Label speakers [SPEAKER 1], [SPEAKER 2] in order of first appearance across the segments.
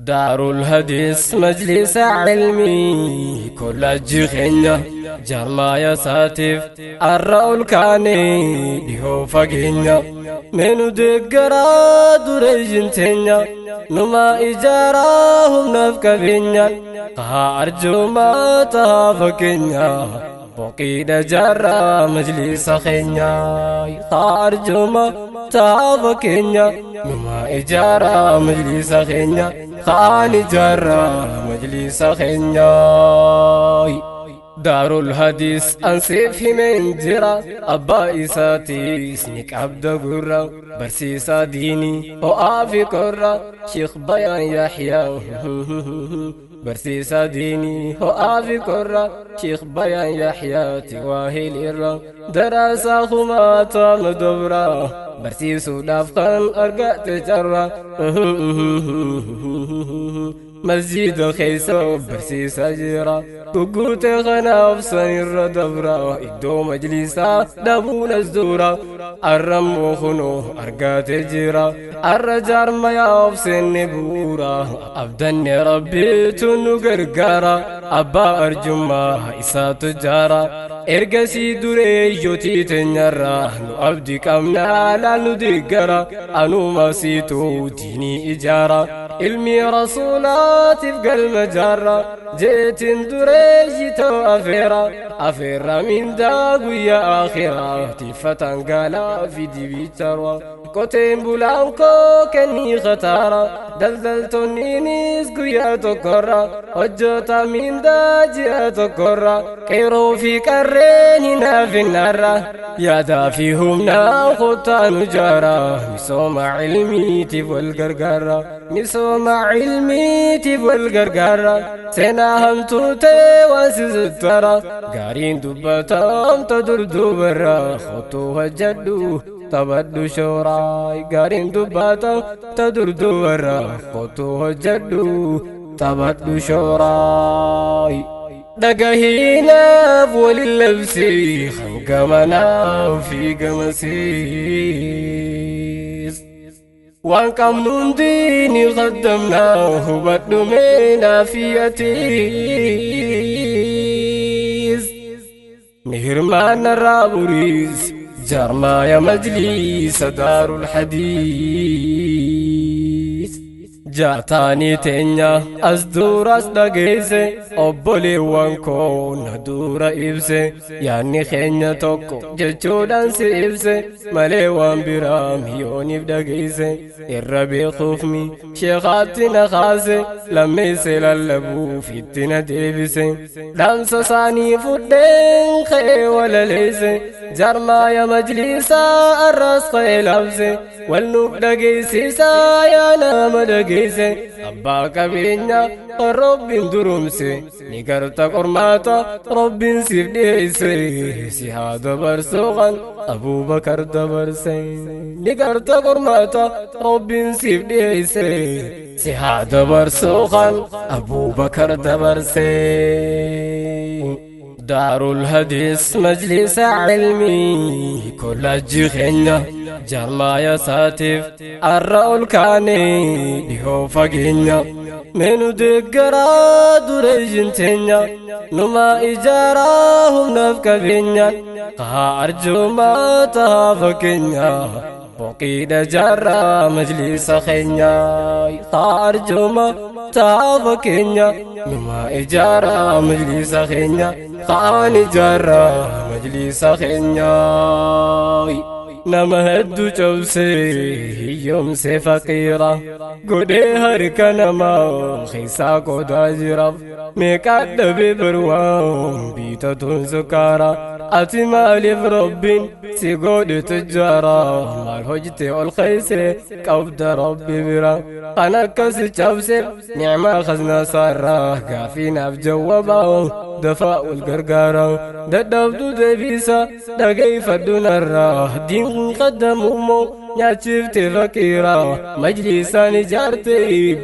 [SPEAKER 1] Daarul Hadiis majlisa cilmii kollajji keenya jaarmaaya isaatiif arra ol kaanee dhihoo fageenya meenu deeggaraa dureeyyin teenya numa ijaaraa humnaaf qabeenya haa arjoomaa tahaa fakkeenya boqiidha jaarraa majlisa keenya haa arjoomaa tahaa fakkeenya numa ijaaraa majlisa keenya kaan ijaarraa majlisa keenya. Daarul Hadiis ansiif himeen jira, abbaa isaatiis ni qabda gurra, barsiisaa diinii ho'aa fi korra, Sheekh Bayaan Yaxyaa. Barsiisaa diinii ho'aa fi korra, Sheekh Bayaan Yaxyaati waa hilirra, daraasaa kumaatama dobra, barsiisuudhaaf kan argate carra. Masjida keessa barsiisaa jira, gugguute kanaaf sanirra dabra, iddoo majlisaa dhabuun as dura, arrammoo kunoo argate jira, arra jaarmayaaf seenne bu'uura, abdanne Rabbiitu nu gargaara, abbaa arjummaa isaatu jaara, ergasii dureeyyotii teenyarra nu abdi qabnaa laal nu deeggara, anuma siituu diinii ijaara, ilmi rasuulaatiif galma jaarra, jeetiin dureeyyi ta'u afeera, afeerra mindaa guyyaa akhiraa, tiffatan gaalaa fi dibiicharwa. Qoteen bulaan koo kennii khataara, daldaltoonniinis guyyaa tokkorra, hojjota mindaa ji'a tokkorra, qeeroo fi qarreen hin hafinarra, yaadaa fi humnaa kottaa nu jaara, misooma cilmiitiif wal gargaara, misooma cilmiitiif wal gargaara, seenaa hamtuu ta'e waan si suttara, gaariin dubbatamta durdubarra, kottuu hojjedhu taphadhu shooraa, gaariin dubbatamta durdubarra, kottuu hojjedhu taphadhu shooraa. Dhagahiinaaf walin labsii hangamanaaf fi gamasiis. Waan qabnu hundi ni qaddamnaa hubadhu meenaa fi atiis. Ni hirmaanna raaburiis jaarmaaya majliisa Daarul Hadiis. Jaataanii teenya as duras dhageesse, obboleewwan koo na dura ibse, yaanni keenya tokko jechuudhaan si ibse malee waan biraa miyooniif dhageesse, irra beekuufmi sheekaatti na kaase, lammeesse lallabuuf itti na deebise, dhaamsa isaanii fudheen ka'ee walaleesse, jaarmaaya majlisaa arras ka'ee labse, wal nuuf dhageessisaa yaa nama dhageesse, abbaa qabeenya Rabbiin durumse, ni garta qormaata Rabbiin siif dhiyeesse, si haa dabarsu kan Abuubakar dabarse, ni garta qormaata Rabbiin siif dhiyeesse, si haa dabarsu kan Abuubakar dabarse. Daarul Hadiis majlisa cilmii kollajji keenya jaarmaaya isaatiif arra ol kaanee dhihoo fageenya meenu deeggaraa dureeyyin teenya numa ijaaraa humnaaf qabeenya haa arjoomaa tahaa fakkeenya boqiidha jaarraa majlisa keenya haa arjoomaa tahaa fakkeenya numa ijaaraa majlisa keenya kaan ijaarraa majlisa keenya. Nama hedduu cabsee hiyyoomsee faqiira godhee harka namaa keessaa qodaa jira, meeqaa dhabe barwaan biitatuun sukkaara, ati maaliif Rabbiin si godhe tujjaara? Maal hojjete ol keeyse qabda Rabbi bira kan akkas cabse nicmaa khasnaa saarraa? Gaafiinaaf jawwabaa dafaa wal gargaara, dadhabdu deebisa dhageeffadhu narraa, diin qaddamumoo nyaachifte faqiira, majlisaan ijaarte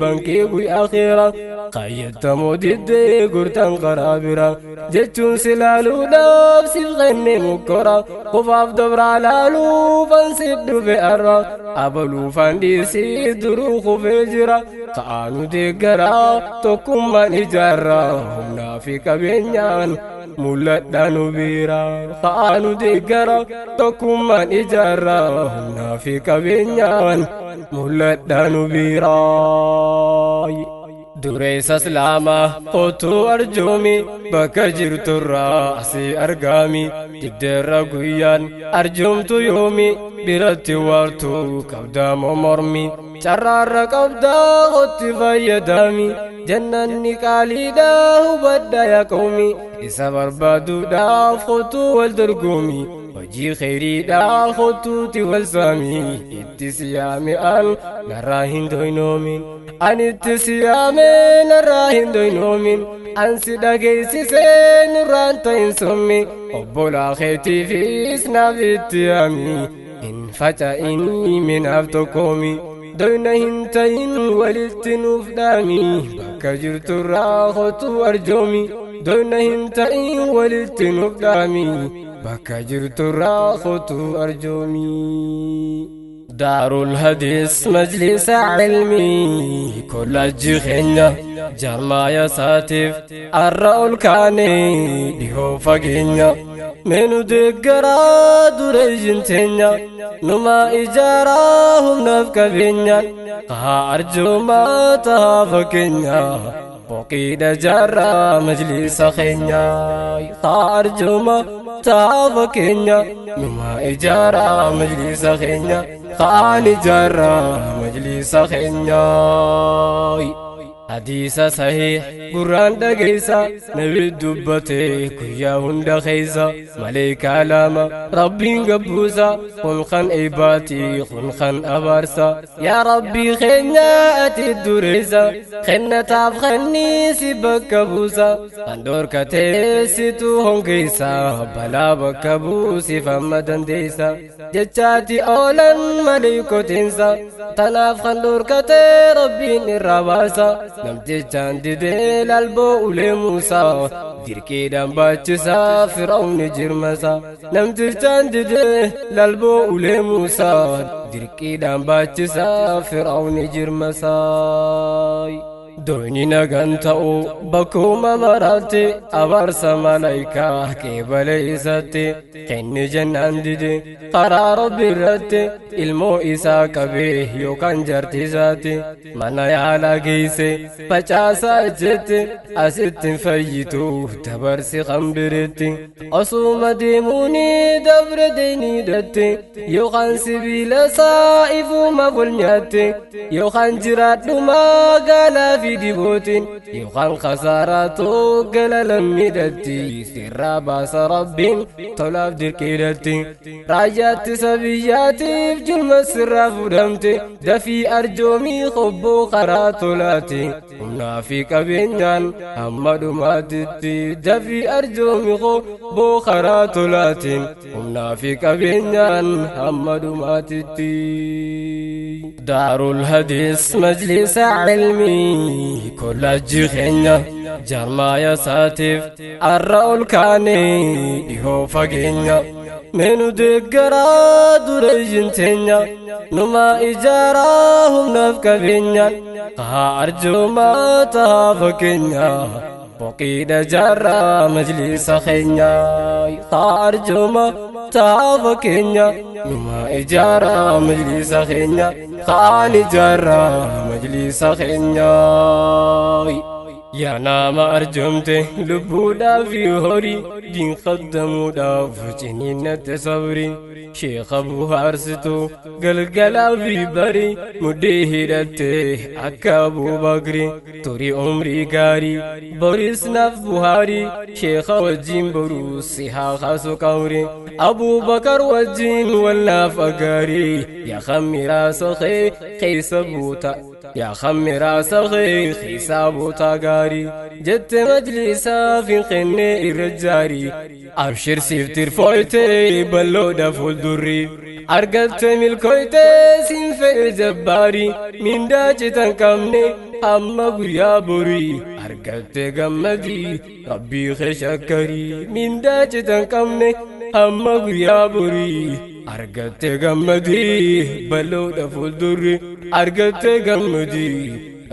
[SPEAKER 1] bankii guyyaa akhiira. Qayyattamoo diddee gurtan karaa bira jechuun si laaluudhaaf siif kenne mukkora. Kufaaf dabraa laaluufan si dhufe arra, abaluufan dhiisii duruu kufee jira. Ka'aanu deeggaraa, tokkummaan ijaarraa, humnaa fi qabeenyaan mul'adhaa nu biira. Ka'aanu deeggara, tokkummaan ijaarraa, humnaa fi qabeenyaan mul'adhaa nu biira. Dureessa Islaamaa, kootuu arjoomi, bakka jirturraa asii argaami. Diddeerra guyyaan arjoomtu yoomi, biratti waartuu qabdaa mormi, carraarra qabdaa hotti fayyadami. Jannanni qaaliidha hubadha yaa qawmi, isa barbaaduudhaaf kootuu wal dorgomi, hojii kheyriidhaa kootuuti wal saami. Itti siyaame an narraa hin doynoomin, anitti siyaame narraa hin doynoomin, an si dhageessisee nurraan ta'in sommi. Obbolaa keetiifis naaf itti yaami, hin faca'inii minaaf tokkoomi, doyna hin ta'in walitti nuuf dhaami. Bakka jirturraa kootuu arjoomi, doyna hin ta'in walitti nuuf dhaami, bakka jirturraa kootuu arjoomi. Daarul Hadiis majlisa cilmii kollajji keenya jarmaaya saatiif arra ol kaane dhihoo fageenya. Meenu deeggaraa dureeyyin teenya, numaa ijaaraa humnaaf qabeenyaan, haa arjoomaa tahaa fakkeenya, boqiidha jaarraa majlisa keenya. Haa arjoomaa tahaa fakkeenya, numaa ijaaraa majlisa keenya, kaan ijaarraa majlisa keenya. Hadiisa sahih gurraan dhageessa, nabi dubbate guyyaa hunda keessa, maleekaa lama Rabbiin gabbuusa, kun kan eebbaati, kun kan abaarsa. Yaa Rabbii keenya, ati dureessa, kennataaf kenniisi bakka buusa, kan dhorkatee situ hongeessa, balaa bakka buusif amma dandeessa jechaati oolan maleekotiinsa. Tanaaf kan dhorkatee Rabbiin irraa baasa. Namtichaan didee lalboo ulee Muusaa dirqiidhaan baachisaa Fir'aawni jirmasa. Namtichaan didee lalboo ulee Muusaa dirqiidhaan baachisaa Fir'aawni jirmasaa. Doyni nagan ta'u bakkuma maraatti, abaarsa malaayikaa qeebale isatti. Kenni jennaan dide karaa Rabbi irratti, ilmoo isaa qabee yookaan jarti isaatti mana yaalaa geesse, facaasaa jetti asitti hin fayyitu, dabarsi kan biretti. Osuma deemuuni dabre deeniidhatti, yookaan sibiila isaa ifuma golnyaatti, yookaan jiraadhuma gaalaa fi dibootiin, yookaan kasaaraatu gala lammiidhatti, sirraa baasa Rabbiin tolaaf dirqiidhatti. Raayyaatti biyyaatiif julma sirraa fudhamte, dafii arjoomii qobboo karaa tolaati, humnaa fi qabeenyaan hamma dhumaatitti. Dafii arjoomii qobboo karaa tolaatiin, humnaa fi qabeenyaan hamma dhumaatitti. Daarul Hadiis majlisa cilmii kollajji keenya jarmaaya saatiif arra ol kaane dhihoo fageenya. Meenu deeggaraa dureeyyin teenya, numaa ijaaraa humnaaf qabeenyaan, haa arjoomaa tahaa fakkeenya, boqiidha jaarraa majlisa keenya. Haa arjoomaa tahaa fakkeenya, numaa ijaaraa majlisa keenya, kaan ijaarraa majlisa keenya. Yaa nama arjoomte lubbuudhaaf fi horii, diin qaddamuudhaaf ciniinnate sabri, sheekha buhaarsitu galgalaa fi bari, mudhii hidhatte akka Abuubakri, turii umrii gaarii boris naaf buhaarii, sheekha wajjin boruu si haa kaasu qawri, Abuubakar wajjin walnaaf agaarii. Yaa khamiraa kee keessa buuta, yaa khamiraa kee keessa buuta gaarii jette, majlisaaf hin kenne irra jaarii. Abshir siif tirfooyte balloodha fuuldurri. Argatte milkoyte siin fedhe jabbaari mindaa citan qabne hamma guyyaa borii. Argatte gammadii rabbii kee shakkarii mindaa citan qabne hamma guyyaa borii. Argatte gammadii bal'oodha fuuldurri. Argatte gammadii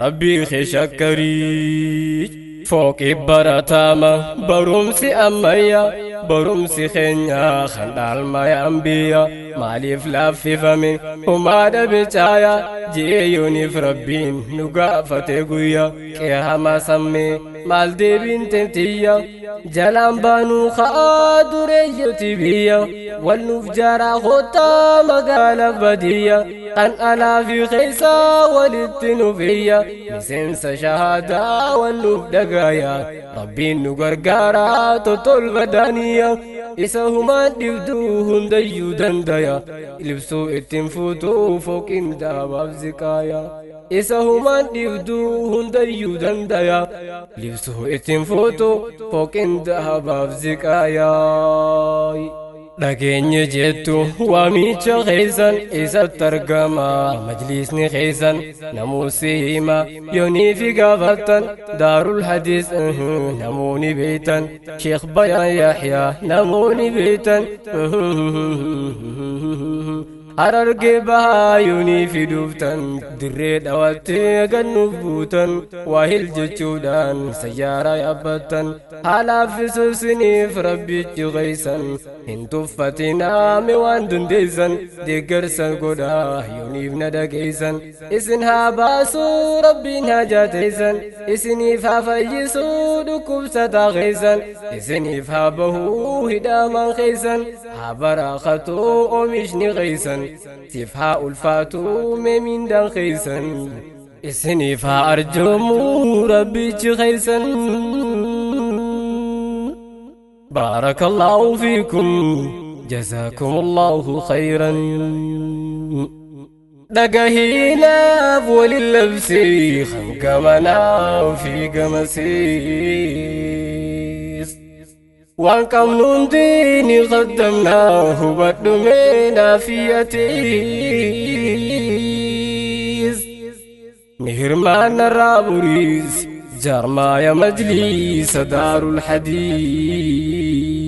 [SPEAKER 1] rabbii kee shakkarii. Fooqi barataama barumsi ammayyaa barumsi keenyaa kan dhaalmaya ambiyyaa maaliif laaffifame homaa dhabe caayaa jeeyooniif rabbiin nu gaafate guyyaa qeehama sammee maal deebiin tentiyya jalaan baanuu ka'aa dureeyyoti biyya wal nuuf jaaraa kottaa magaala badiyya kan alaa fi keessaa walitti nuuf iyya miseensa shahaadaa wal nuuf dhagaya rabbiin nu gargaaraa tottolfadaaniyya isa humaan dhibduu hundayyuu dandaya libsuu ittiin fuutuu fooqin daabaaf ziqaaya isa humaan dhibduu hundayyuu dandaya libsuu ittiin fuutuu fooqin daabaaf ziqaaya. Dhageenye jettu waamicha keessan isatti argama majlisni keessan namuusi hima yoonii fi gaafattan daarul hadiis namoonni beeytan sheekh Bayaan Yaxyaa namoonni beeytan. Harargee bahaa yoonii fi duuftan dirree dhawattee gannuuf buutan waahil jechuudhaan sayyaara yaabbattan haalaafisuusiniif rabbichi geessan hin tuffatinaame waan dandeessan deeggarsan godhaa yooniif na dhageessan isin haa baasuu rabbiin haa jaateessan isiniif haa fayyisuu dhukkubsataa keessan isiniif haa bahuu hidhaamaan keessan haa baraakatuu oomishni keessan siif haa ulfaatuu meemindaan keessan isiniif haa arjoomuu rabbichi keessan. بارك الله فيكم جزاكم الله خيرا. دقهينا وللبسي خنقمنا في قمسيس وانكم ننديني قدمناه بدمينا في أتيس مهرمان الرابوريس جرمايا مجلس دار الحديث.